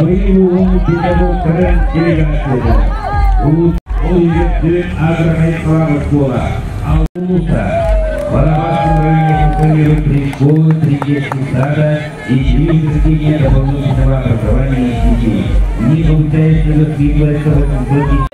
Абый педагогтарын делегацията Улус агрохайхалаах оскуола Алуса Барабашском районе функционирует три школы, три детских сада и три учреждения дополнительного образования детей. Не получается воспитывается 800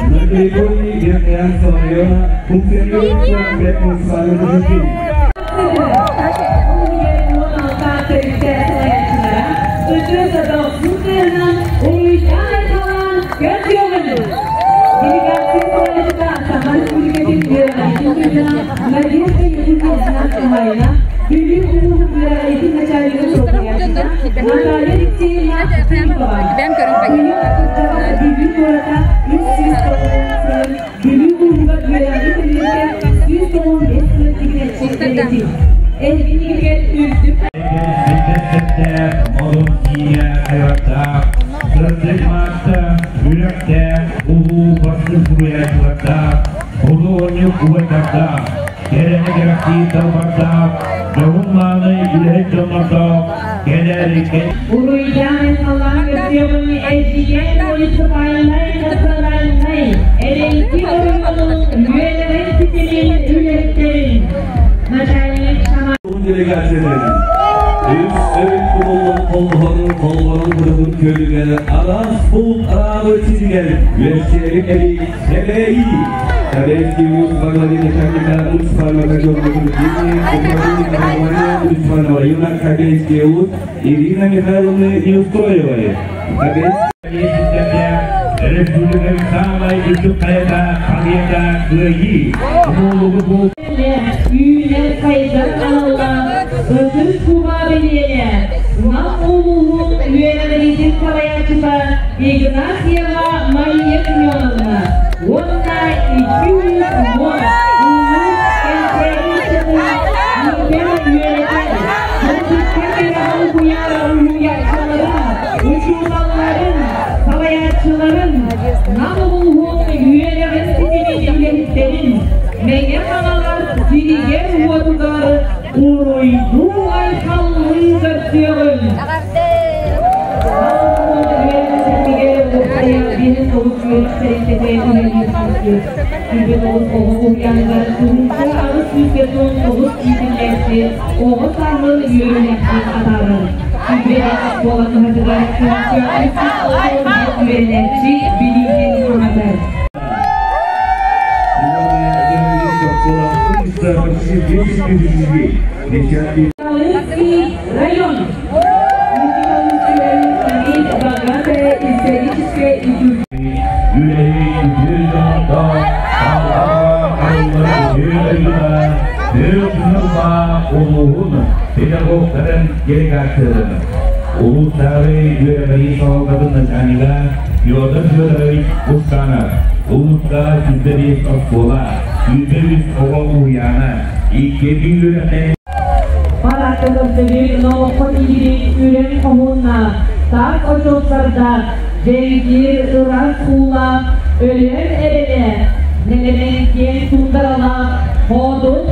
На территории Верхоянского района функционирует 45 муниципальных учреждений. Ирина Михайловна Неустроевой. Игнатьева Мария Семеновна, уонна 210 учууталларын, салайааччыларын, Нам улууһун үөрэҕин ситимин үлэһиттэрин, Мэҥэ Хаҥалас сиригэр уотугар уруйдуу айхаллыы көрсүөҕүҥ. Оҕо сааһын үөрүнэхтик атаарар. Үөрэнээччи билиитин хаҥатар. Район. Богатая историческая и Педагогтарын делегацияларын Улуустааҕы үөрэҕирии салалтатын начальнига Федор Федорович Усканов, улууска 105 оскуола, 103 оҕо уһуйаана, 2 үөрэхтэрин Параакка көрсөбү номоххо киири үрэн хоһуунна, таах очуостардаах, дьэҥкир ыраас уулаах, өлөөн эбэлэ, нэлэмэн киэҥ туундаралаах, хоодуот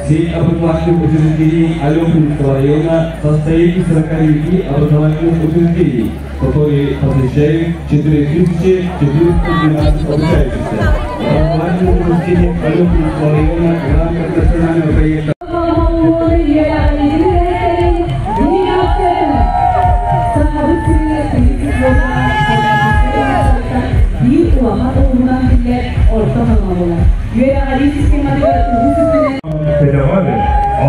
Сеть образовательных учреждений Алешинского района состоит из 49 образовательных учреждений, которые посещают 4412 обучающихся. Образовательные учреждения Алешинского района в рамках национального проекта Педагоги,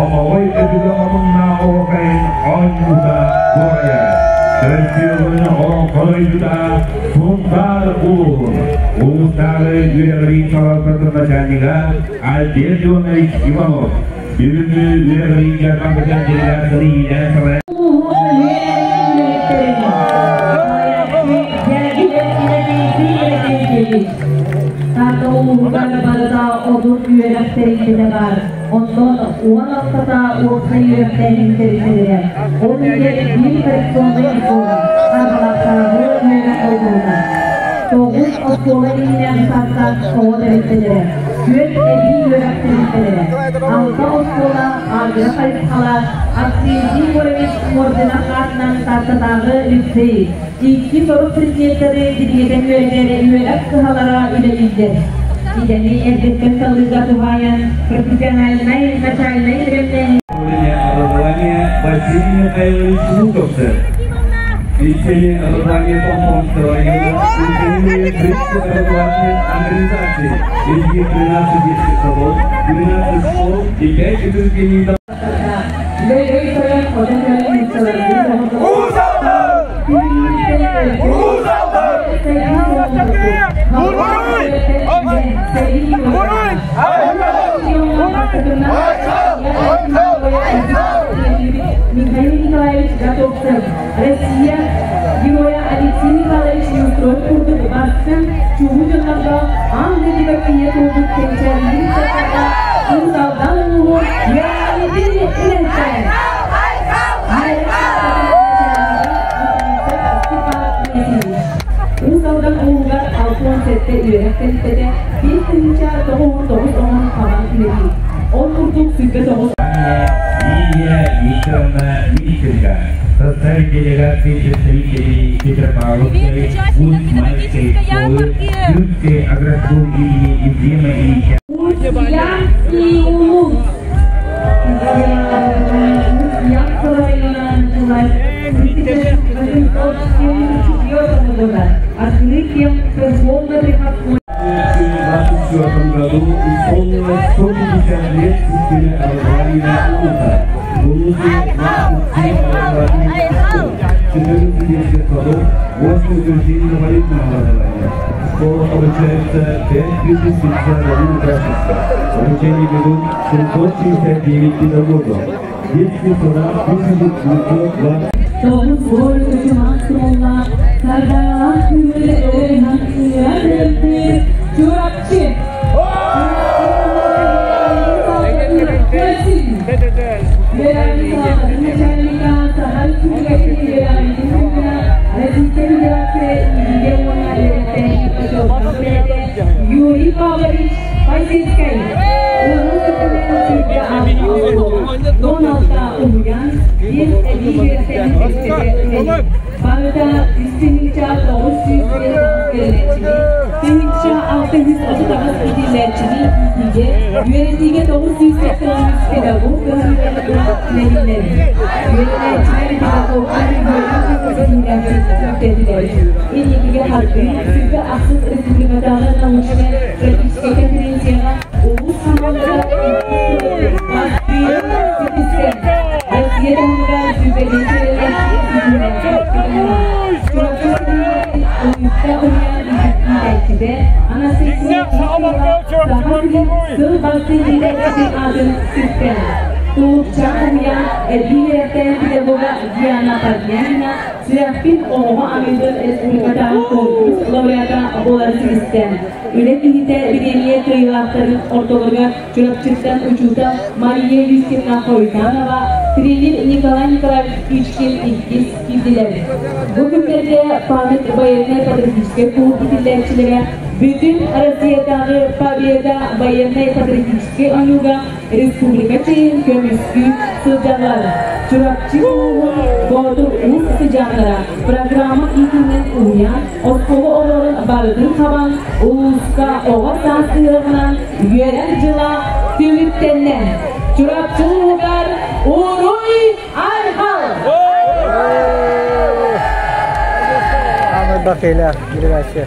омоҕой өбүгэ омуҥнаах оһуохайын оонньуута дуорайар. Көрсүөҕүн олоҥхо дойдута Сунтаар улууһун улуустааҕы үөрэҕирии салалтатын начальнига Альберт Иванович Иванов. Бүгүҥҥү үөрэҕирии дьаарбаҥкатын делегацияны иилээн салайан Улууһун үөрэх үлэһиттэрин, салайааччы Дягилев Иннокентий Иннокентьевич. Таатта улууһугар барыта 30 үөрэх тэрилтэтэ баар. Онтон 16-та уопсай үөрэхтээһин тэрилтэлэрэ. Ол иһигэр биир коррекционнай оскуола, Харбалаахтааҕы үөрэх оскуолата. Тоҕус оскуола иһинэн саастаах оҕо тэрилтэлэрэ, түөрт эбии үөрэх тэрилтэлэрэ, алта оскуола агро хайысхалаах Арсений Егорович Мординов аатынан Тааттатааҕы лицей, икки сорох предметтэри дириҥэтэн үөрэтэр үөрэх кыһалара үлэлииллэр. Идэни эрдэттэн талыыга туһаайан профессиональнай начальнай бэлэмнээһин Управления образования Василий Михайлович Луковцев. Лечение образования Томпонского района учреждение 30 образовательных организаций, из них 13 детских садов, 12 школ и 5 учреждений. Лөгөй тойон хотун кэлин. Уус Алдан! Уус Алдан! Уруй! Уруй! Михаил Николаевич Готовцев, Россия Героя Алексей Михайлович Неустроев курдук бастыҥ чулуу дьоннорго аан дойдуга тиийэ турбут кэнчээри ыччаттарга Уус Алдан улууһун үөрэҕириитин үлэһиттэрэ. Уус Алдан улууһугар 67 үөрэх тэрилтэтэ 5990 оҥон хабан үлэлиир. Ол курдук 109 Лилия Викторовна Мищенко в составе делегации представителей Петропавловской, Усть-Майской школы, Крымской агрошколы имени Ефрема Ильича. Усть-Янский улус. Усть-Янского района началась с 1874 года открытием церковно-приходской В 2024 году исполнилось 150 лет системе образования улуса. В улусе 27 образовательных школ, 14 детских садов, 8 учреждений дополнительного образования. В школах обучаются 5051 учащихся. Обучение ведут 769 педагогов. В детских садах 1920. Тоҕус гол үчүман суолла сардаҥалаах күһүн ыһан Чурапчы. Начальника Саха Республикатын Российской Федерация иитиигэ уонна үөрэхтээһиҥҥэ Юрий Павлович Посельскай. Улуус үрдүнэн 106 16 уһуйаан, биэс эбии үөрэхтээһин тэрилтэтэ үлэлиир. Барыта 3900 үөрэнээччини, 1638 иитиллээччини иитиигэ, үөрэтиигэ 993 педагог кыһамньылара үлэлииллэр. Үөрэнээччилэр педагогтар үөрэтиилэр. Инникигэ хардыы 26 республикатааҕы научнай практическай конференцияҕа улуус хамаандата бастыыр ситистэ. Россия таһымыгар сүүрбэһинчи Чурапчы улууска уһуйаан иитээччитэ Анастасия Саха сирин сыл бастыҥ иитээччитин аатын сүктэ. Тулупчаан уһуйаан эбии үөрэхтээх педагога Диана Поднянина «Сүрэхпин оҕоҕо аныыбын» республикатааҕы конкурс лауреата буолар ситистэ. Үлэ киһитэ бириэмийэ кыайыылаахтарын ортолоругар Чурапчыттан учуутал Мария Юстина Хойтанова, тренер Николай Николаевич Птичкин иккис киирдилэр. Бу күннэргэ Память военной патриотическай клуб иитиллээччилэрэ Бүтүн Россиятааҕы Победа военнай патриотическай оонньууга республика чиэһин көмүскүү сылдьаллар. Чурапчы улууһун Боотур Уус сыдьааннара программа иитинэн уһуйаан оскуола оҕолорун барытын хабан улууска оҕо саас ыһыаҕынан үөрэх дьыла түмүктэннэ. Чурапчы улууһугар уруй айхал! Самый бакыйлаах делегация.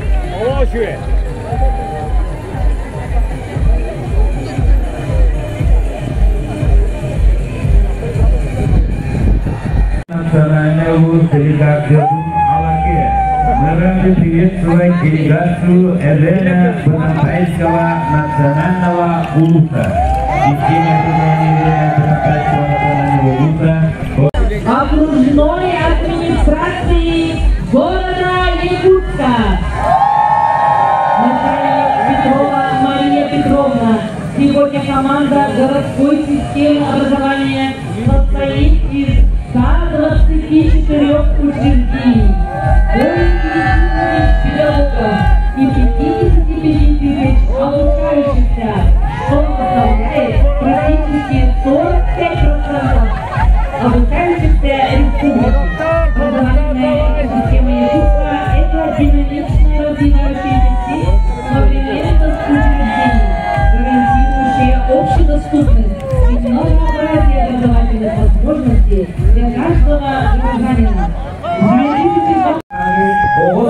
Национальный улус делегация Алаке. Мы рады приветствовать делегацию Эвена Бонатайского национального улуса. Системе образования национального вуза. Окружной администрации города Якутска. Начальник Петрова Мария Петровна. Сегодня команда городской системы образования состоит из 124 учреждений, более 9 педагогов и 55 тысяч обучающихся, что составляет практически 45% обучающихся республики. Образовательная система Якутска – это динамично развивающаяся сеть современных учреждений, гарантирующая общедоступность и многообразие образовательных возможностей для каждого гражданина. Оҕо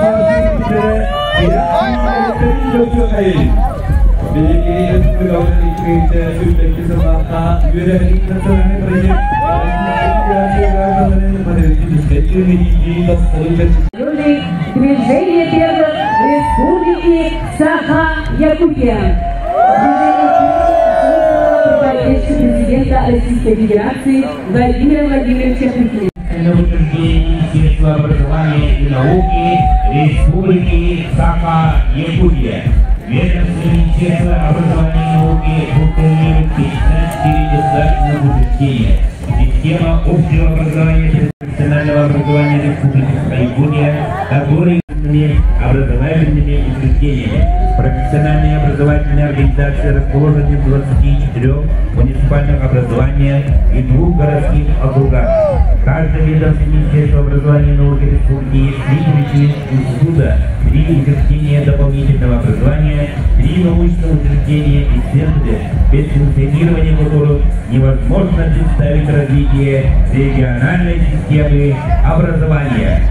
Движение первых Республики Саха-Якутия. Движение президента Российской Федерации Владимира Владимировича Путина. Министерства образования и науки Республики Саха-Якутия. Ведомство Министерства образования и науки функционирует 54 государственных учреждения. Система общего образования профессионального образования Республики Саха-Якутия, которые образовательными учреждениями. Профессиональные образовательные организации расположены в 24 муниципальных образованиях и двух городских округах. В каждом ведомстве Министерства образования и науки Республики есть три института, три учреждения дополнительного образования, три научных учреждения и центры, без функционирования которых невозможно представить развитие региональной системы образования.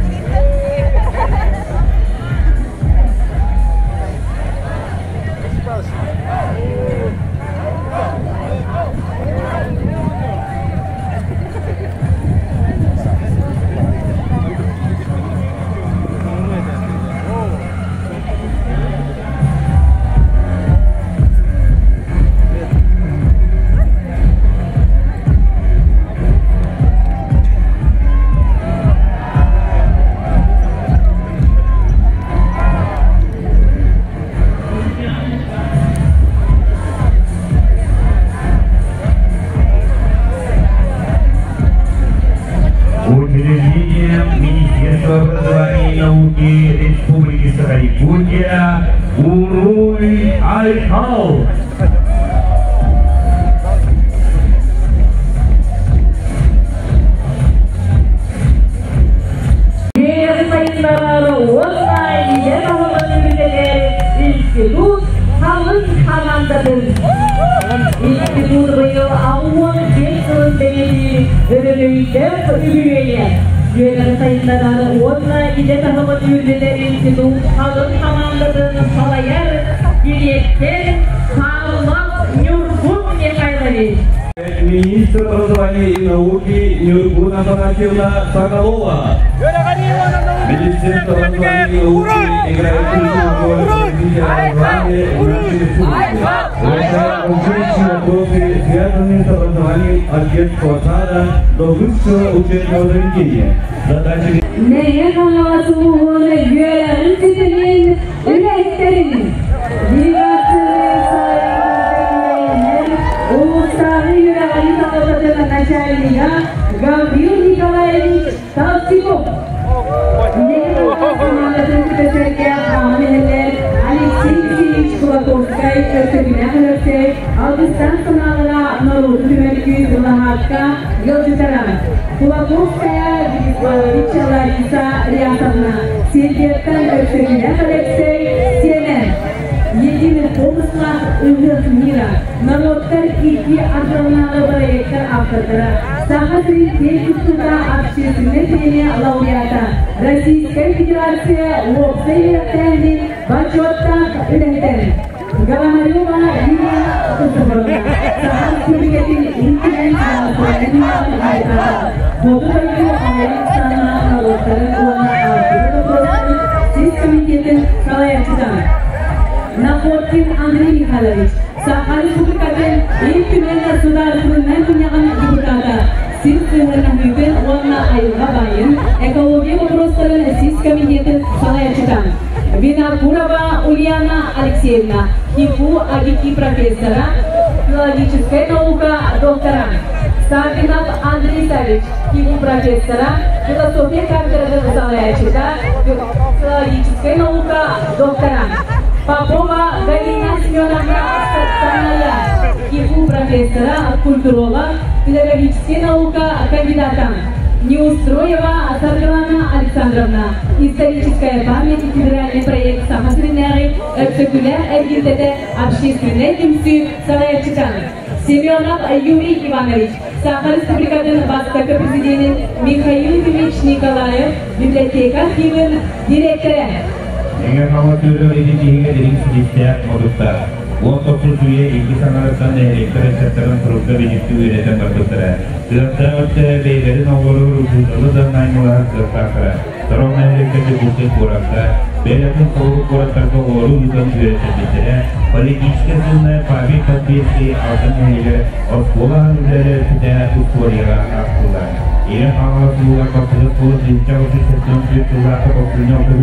Учреждение Министерства образования и науки Республики Саха-Якутия Уруй Айхал. Институт халык командатын. Институт быйыл ауыл бес бәлети өрөлөйдәк үбүөйе. Үөрэх сайыннарар уонна идэ таһымын үрдэтэр институт халык командатын салайар директор Павлов Нюргун Михайлович. Министр образования и науки Нюргун Афанасьевна Соколова. Министерство образования и науки играет ключевую роль в развитии образования в нашей республике. Решая различные вопросы, связанные с образованием от детского сада до высшего учебного заведения. Задача Начальника Гаврил Николаевич Толстяков. Алексей Васильевич Кулаковскай, Өртөбүнэ Алгыстан санаалара норуоту түмэр күүс былаһаакка ыалдьыттара. Кулаковская Владиславович Лариса Рясовна, Сергеевтан Өртөбүнэ Алексей Сиэнэ. Единый помыслах ыһыах мира, народтар икки ардыларынааҕы проекттар автордара, Саха сирин киэҥ туттуута общественнай премия лауреата, Российская Федерация уопсай үөрэхтээһинин бочуоттаах үлэһитэ. Голомарева Юлия Христофоровна, Саха Республикатын Ил Түмэн Саҥа депутата, Хоту дойду аҕыйах ахсааннаах норуоттарын уонна Арктика боппуруостарын сис комитетин салайааччыта. Находкин Андрей Михайлович, Саха Республикатын Ил Түмэн сир сыһыаннаһыытын уонна айылҕа баайын, экология боппуруостарын сис комитетын салайааччыта. Винокурова Ульяна Алексеевна, ХИФУ АГИКИ профессора, филологическай наука доктора. Саввинов Андрей Савич, ХИФУ профессора, философия кафедратын салайааччыта, филологическай наука доктора. Попова Галина Семеновна Саная, ХИФУ профессора, культуролог, педагогическая наука кандидата. Неустроева Саргалана Александровна, «Историческая память» федеральный проект Саха сиринээҕи Өксөкүлээх эргимтэтэ общественнай түмсүү салайааччыта. Семенов Юрий Иванович, Саха Республикатын бастакы президенин Михаил Ефимович Николаев библиотека архивын директора. Мэҥэ Хаҥалас үөрэҕириитин тиһигэ дириҥ силистээх модуттаах. 19 үйэ икки саҥарыттан нэһилиэктэр ыччаттарын сурукка-бичиккэ үөрэтэн барбыттара. Кыахтаах өттө бэйэлэрин оҕолоругар учууталы да наймылаһар кыахтаахтара. Сорох нэһилиэктэр Дьокуускай куоракка, бэйэлэрин соҕуруу куораттарга оҕолору ыытан үөрэттэрбиттэрэ. Политическай сыылынай Павел Подбельский Алдан нэһилиэгэр оскуола аһан үлэлээбитэ устуоруйаҕа аахтыллар. Илин Хаҥалас улууһугар бастакы оскуола 1874 сыллаахха тохсунньу алта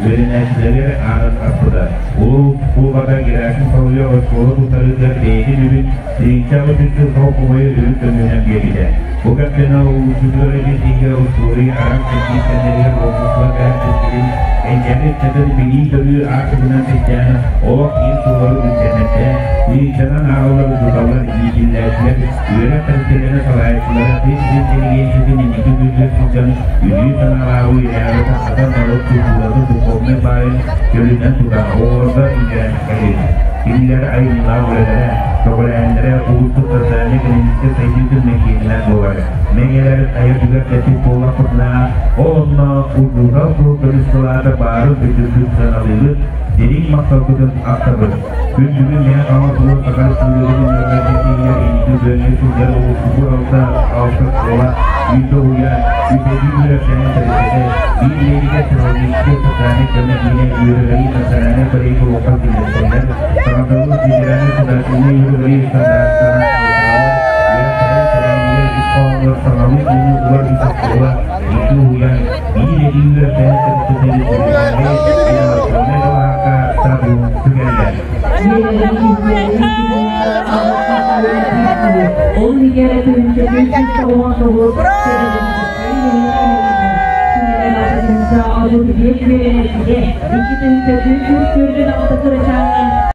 үөрэнээччилэригэр аанын аспыта. Улуу кулубата Герасим Соловьев оскуола туттарыытыгар бэйэтин үбүн тыһыынча үс сыл холкуһайы үрүҥ көмүһүнэн биэрбитэ. Бу кэмтэн улуусутугар эбиитигэ устуоруйа араас кэрдиис кэмнэригэр уопсастыба кэлэн кэскилин, кэнчээри ыччатын билии-көрүү аартыгынан сирдээн олох биир суоллары үктэннэрдэ, тыһыынчанан ааҕыллар учууталлар, иитиллээччилэр, үөрэх тэрилтэлэрин салайааччылара тыа сирин интеллигенциятын инники күнүгэр сылдьан үтүө санаалааҕы үөрэҕи сахата норуот культуратын духовнай баайын чөлүнэн тутан оҕолорго иҥэрэн кэлин. Кинилэр айымньылаах үлэлэрэ, көҕүлээһиннэрэ улууспут социальнай-экономическай сайдыытын мэктиэтинэн буолар. Мэҥэлэр айар түгэр тэттик буоллахпытына, ол онно учуутал куруук көмүс кылаата баарын үрдүктүк сыаналыыбыт, дириҥ махталбытын ахтабыт. Күн бүгүн Мэҥэ Хаҥалас улуус Саха Республикатын үөрэҕин киинигэр инники күөҥҥэ сылдьар улуустугу алта алта оскуола, үүтэ уһуйаан, үтэбии үөрэхтэрин тэрилтэтэ, биир медико психологическай социальнай көмө киинэ үөрэҕирии национальнай проект олоххо киллэрсэллэр, саҥардыллыбыт федеральнай государственнай үөрэҕирии стандартарын ылыталлар, үөрэхтэрин тэрээһинигэр ис хоһоонугар саҥалыы тыыны угар үс оскуола, икки уһуйаан, биир эбии үөрэхтэрин тэрилтэтэ республиканскай инновационнай балаһаакка статуһун сүгэллэр. Ол иһигэр 1499